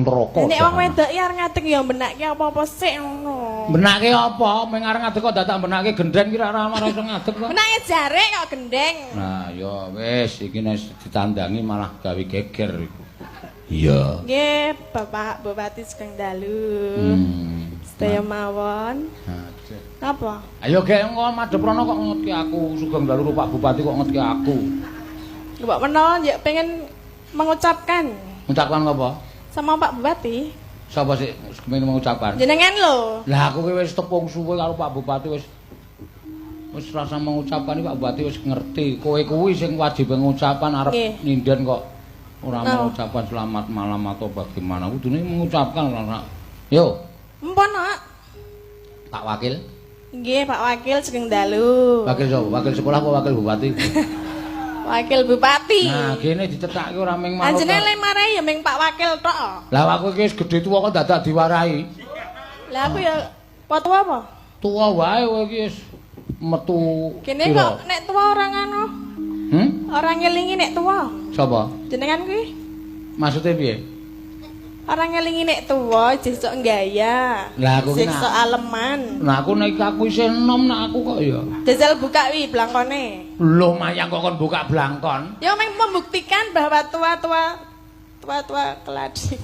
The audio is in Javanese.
Neraka. Nek wong wedok iki arep ngadeg ya benake apa-apa sik ngono. Benake apa? Meng arep ngadeg kok dadak benake gendeng ki ora ora iso ngadeg kok. Benake jarik kok gendeng. Nah, ya wis iki nek ditandangi malah gawe geger iku. Iya. Nggih, Bapak Bupati sugeng dalu. Sedaya mawon. Napa? Ayo gek engko madhep rono kok ngetki aku, sugeng dalu Pak Bupati kok ngetki aku. Mbok menawa ya pengen mengucapkan. Mengucapkan apa? Sama Pak Bupati. Sapa sih kepengin mengucapkan? Jenengan lho. Lah aku ki wis tepung suwe karo Pak Bupati, wis wis rasa mengucapkan iki Pak Bupati wis ngerti. Kowe kuwi sing wajib mengucapkan, arep nyinden kok ora mengucapkan selamat malam atau bagaimana. Kudune mengucapkan ora. Yo. Empun, Pak. Pak Wakil. Nggih, Pak Wakil sugeng dalu. Wakil sapa? Wakil sekolah apa wakil bupati? Wakil Bupati. Nah, kene dicethake ora ming manut. Anjene le marai ya ming Pak Wakil tok. Lah aku iki wis gedhe tuwa kok dadak diwarahi. Lah aku ya apa tuwa apa? Tuwa wae kowe iki wis metu. Kene kok nek tuwa ora ngono. Ora ngelingi nek tuwa. Sapa? Jenengan kuwi. Maksude piye? Ora ngelingi nek tuwa, jek sok gaya. Lah aku ki Jek sok aleman. Lah aku nek aku isih enom nek aku kok ya. Jajal buka wi blangkone. Lho mayang kok kon buka blangkon. Ya meng membuktikan bahwa tua-tua tua-tua keladi.